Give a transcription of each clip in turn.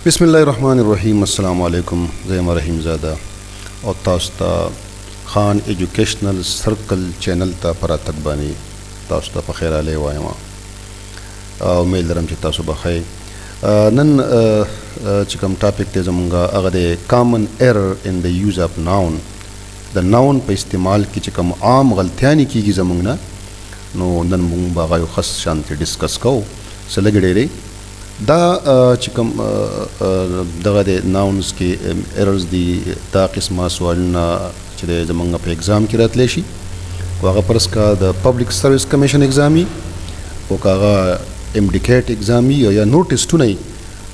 بسم الله الرحمن الرحیم. السلام علیکم. زه یم رحیم زاده او تاسو ته خان ایجوکیشنل سرکل چینل ته په راتګ باندې تاسو ته په خیر علی وایم او امید لرم چې تاسو به ښه. نن چې کوم ټاپک دی زمونږ، هغه دی common error in the use of noun. د noun په استعمال کې چې کوم عام غلطیانې کیږي زمونږ نه، نو نن مونږ به هغه یو ښه شانتې discuss کوو. څه لږ ډېرې دا چې کوم دغه د nouns کې errors دي، دا قسمه سوالونه چې د زمونږ په exam کې راتلی شي، او هغه فرض کا د Public Service Commission exam او که هغه MDCAT exam یا نور ټیسټونه،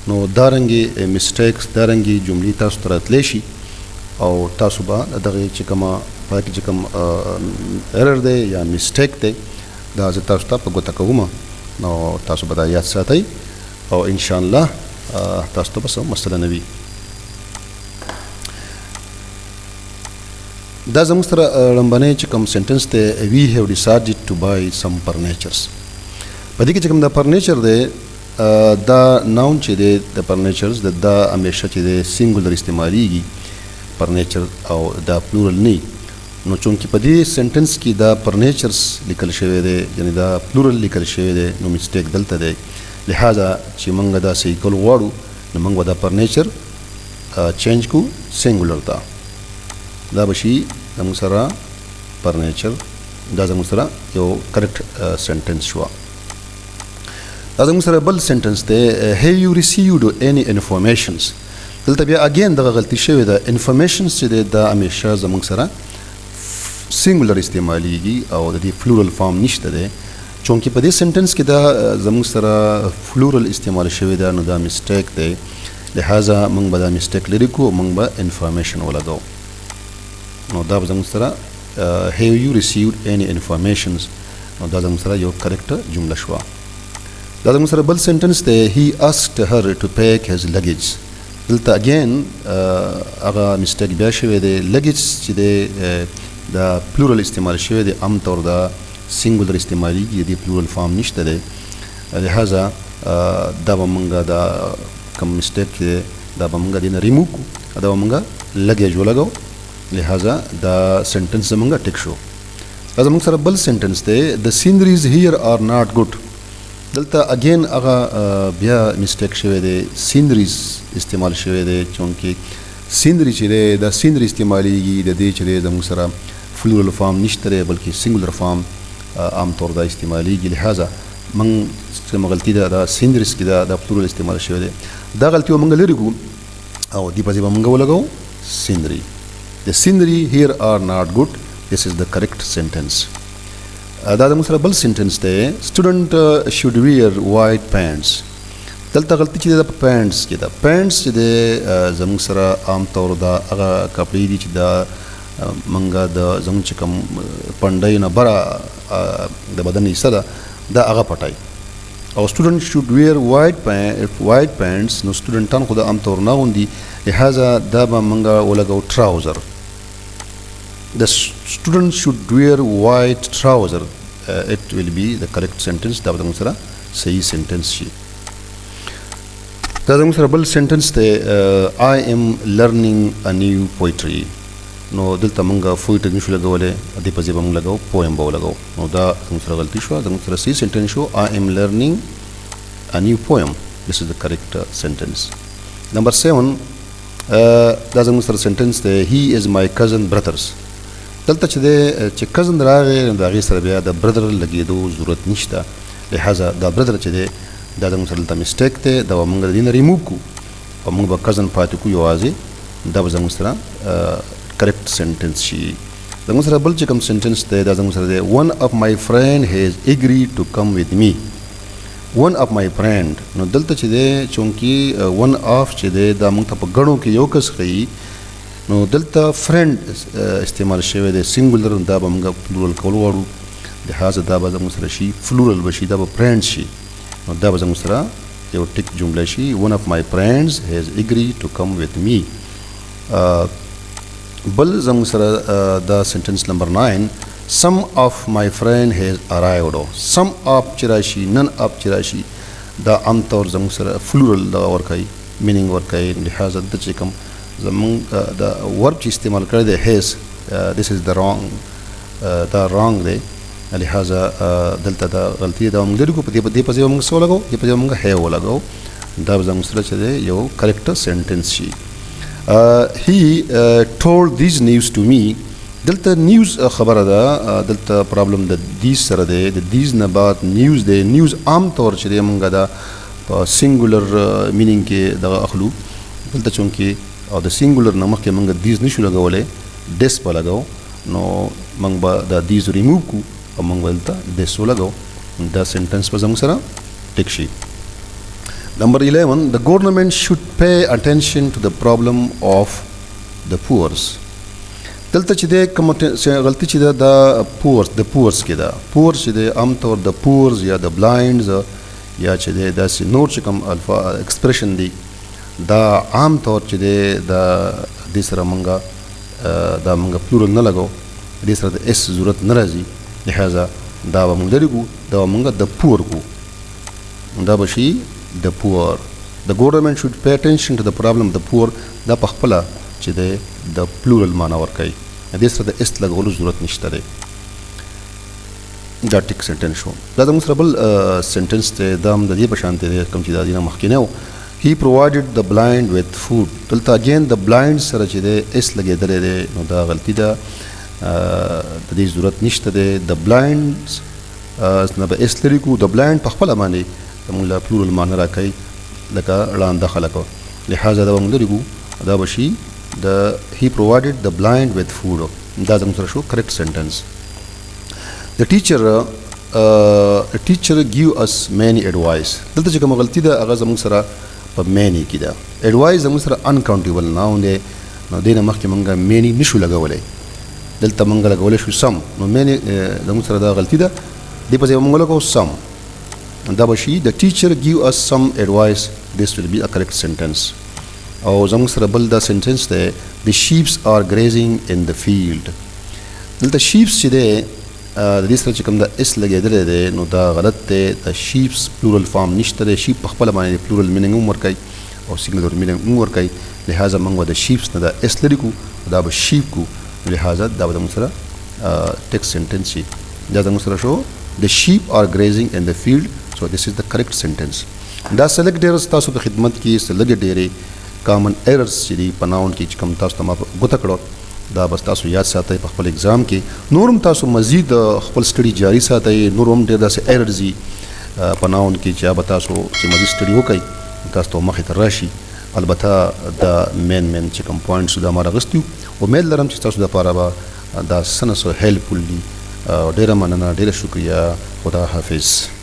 نو دارنګې mistakes، دارنګې جملې تاسو ته راتلی شي او تاسو به دغه چې کومه په کې چې کوم error دی یا mistake دی، دا زه تاسو ته په ګوته کوم، نو تاسو به دا یاد ساتئ او ان شاء الله تاسو ته به څه مسله نه وي. دا زموږ سره لومبنی چې کوم sentence دی، we have decided to buy some furnitures. په دې کې چې کوم د furniture دی، دا noun چې دی د furnitures د، دا همیشه چې دی singular استعمالیږي furniture او دا plural نه. نو چونکه په دې sentence کې دا furnitures لیکل شوی دی، یعنی دا plural لیکل شوی دی، نو mistake دلته دی. لہذا چې موږ دا صحیح کول غواړو، نو موږ به دا furniture change کو singular ته. دا به شي زموږ سره furniture. دا زموږ سره یو correct sentence شو. دا زموږ سره بل sentence دی، have you received any informations. دلته بیا again دغه غلطي شوې ده. informations چې دی، دا همیشه زموږ سره singular استعمالیږي او د دې plural form نشته دی. چونکه په دې sentence کې دا زموږ سره plural استعمال شوی ده، نو دا mistake دی. لہذا موږ به دا mistake لرې کړو، موږ به information ولګو. نو دا به زموږ سره have you received any informations، نو دا زموږ سره یو correct جمله شوه. دا زموږ سره بل sentence دی، he asked her to pack his luggage. دلته again هغه mistake بیا شوی دی. luggage چې دی، دا plural استعمال شوی دی، عام طور دا singular استعمالیږي، د plural form نشته دی. لہذا دا به مونږ دا کوم mistake چې دا به مونږ دینه ریموو کو، دا به مونږ luggage ولګو. لہذا دا sentence زمونږ ټیک شو. دا زمونږ سره بل sentence دی، the sceneries here are not good. دلته again هغه بیا mistake شوی دی. sceneries استعمال شوی دی. چونکه scenery چې دی، دا scenery استعمالیږي، د دې چې دی زموږ سره plural form نشته دی، بلکې singular form عام طور دا استعمالیږي. لہذا موږ کومه غلطي ده، دا sceneries کې دا plural استعمال شوی دی، دا غلطي به موږ لرې کړو او دې په ځای به موږ ولګو scenery. the scenery here are not good، this is the correct sentence. دا زموږ سره بل sentence دی، student should wear white pants. دلته غلطي چې ده په pants کې ده. pants چې دی، زموږ سره عام طور دا هغه کپړې دي چې دا مونږه د زموږ چې کوم پنډۍ نه بره د بدن حصه ده، دا هغه پټای. او student should wear white pants، نو سټوډنټان خو دا عام طور نه غوندي، لہذا دا به مونږه ولګو trouser. the student should wear white trouser، it will be the correct sentence. دا به زموږ سره صحیح sentence شي. دا زموږ سره بل sentence دی، I am learning a new poetry. نو دلته مونږ poetry نشو لګولی، دې په ځای به مونږ لګو poem به ولګو. نو دا زموږ سره غلطي شوه. زموږ سره صحیح sentence شو، I am learning a new poem، this is the correct sentence. Number 7، دا زموږ سره sentence دی، he is my cousin brothers. دلته چې دی، چې cousin راغی، نو د هغې سره بیا د brother لګېدو ضرورت نشته. لہذا دا brother چې دی، دا زموږ سره دلته mistake دی. دا به مونږ د دې نه ریموو کړو او مونږ به cousin پاتې کړو یوازې. دا به زموږ سره correct sentence شي. زموږ سره بل چې کوم sentence دی، دا زموږ سره دی، one of my friend has agreed to come with me. one of my friend، نو دلته چې دی، چونکه one of چې دی، دا مونږ ته په ګڼو کې یو کس ښیي، نو دلته friend استعمال شوی دی singular، دا به مونږ plural کول غواړو. لہذا دا به زموږ سره شي plural به شي، دا به friends شي. نو دا به زموږ سره یو ټیک جمله شي، one of my friends has agreed to come with me. بل زموږ سره دا sentence number 9، some of my friend has arrived. some of چې راشي، none of چې راشي، دا عام طور زموږ سره plural دا ورکوي. مینینګ ورکوي. لهذا دلته چې کوم زمونږ د ورب چې استعمال کړی دی هیز، دیس از د رانګ، دا رانګ دی. لهذا دلته دا غلطي ده، موږ لري کو. په دې په ځای موږ څه ولګو؟ دې په ځای موږ هی ولګو. دا به زموږ سره چې دی یو کریکټ سنټنس شي. He told these news to me. دلته نیوز خبره ده، دلته پرابلم د دیز سره دی. د دیز نه بعد نیوز دی. نیوز عام طور چې دی مونږ دا په سنګولر مینینګ کې دغه اخلو. دلته چونکې او د سنګولر نه مخکې مونږ دیز نشو لګولی، دیس به لګو، نو مونږ به دا دیز ریموو کو او مونږ به دلته دیس ولګو. دا سنټنس به زموږ سره ټیک شي. Number 11, the government should pay attention to the problem of the poor. دلته چې دی کوم غلطي چې ده، دا پورس، د پورس کې ده. پورس چې دی عام طور د پورز یا د بلاینډز یا چې دی داسې نور چې کوم الفا ایکسپریشن دی، دا عام طور چې دی دا دې سره مونږ دا مونږ پلورل نه لګو، دې سره د اس ضرورت نه راځي. لهذا دا به مونږ لرې کړو، دا به مونږ د پور کو، دا به شي د پور. The government should pay attention to the problem of the poor. دا په خپله چې دی د پلورل معنا ورکوي، دې سره د اس لګولو ضرورت نشته دی. دا ټیک سنټنس شو. دا زموږ سره بل سنټنس دی، دا هم د دې په شان دی کوم چې دا دې نه مخکې نه و. He provided the blind with food. دلته again the blind سره چې دی اس لګېدلی دی، نو دا غلطي ده، د دې ضرورت نشته دی. The blind نه به اس لرې کړو. The blind په خپله باندې زموږ له پلورل معنا راکوي لکه ړانده خلک، لهذا دا به موږ لرې کړو، دا به شي د he provided the blind with food. دا زموږ سره شو correct sentence. The teacher give us many advice. دلته چې کومه غلطي ده هغه زموږ سره په many کې ده. Advice زموږ سره uncountable noun دی، نو دې نه مخکې موږ many نشو لګولی، دلته موږ لګولی شو some. نو many زموږ سره دا غلطي ده، دې په ځای به موږ لګوو some. دا به شي the teacher give us some advice. This will be a correct sentence. او زموږ سره بل دا سنټنس دی، the sheeps are grazing in the field. دلته sheeps چې دی د دې سره چې کوم د اس لګېدلی دی، نو دا غلط دی. د شیپس پلورل فارم نشته دی. شیپ په خپله باندې پلورل مینینګ هم ورکوي او سنګولر مینینګ هم ورکوي. لهذا موږ به د شیپس نه د اس لرې کړو، دا به شیپ کړو، لهذا دا به زموږ سره ټیکس سنټنس شي. دا زموږ سره شو the sheep are grazing in the field. So this is the correct sentence. دا څه لږ ډېر ستاسو په خدمت کې څه لږ ډېرې کامن ایررز چې دي په ناون کې چې کوم تاسو ته ما ګوته کړو، دا بس تاسو یاد ساتئ په خپل اگزام کې. نور هم تاسو مزید خپل سټډي جاری ساتئ، نور هم ډېر داسې ایررز دي په ناون کې چې به تاسو چې مزید سټډي وکړئ تاسو ته مخې ته راشي. البته دا مین مین چې کوم پوینټس دا ما راغستي وو، امید لرم چې تاسو دپاره به دا څه نه څه هیلپفول دي. ډېره مننه، ډېره شکریه، خدا حافظ.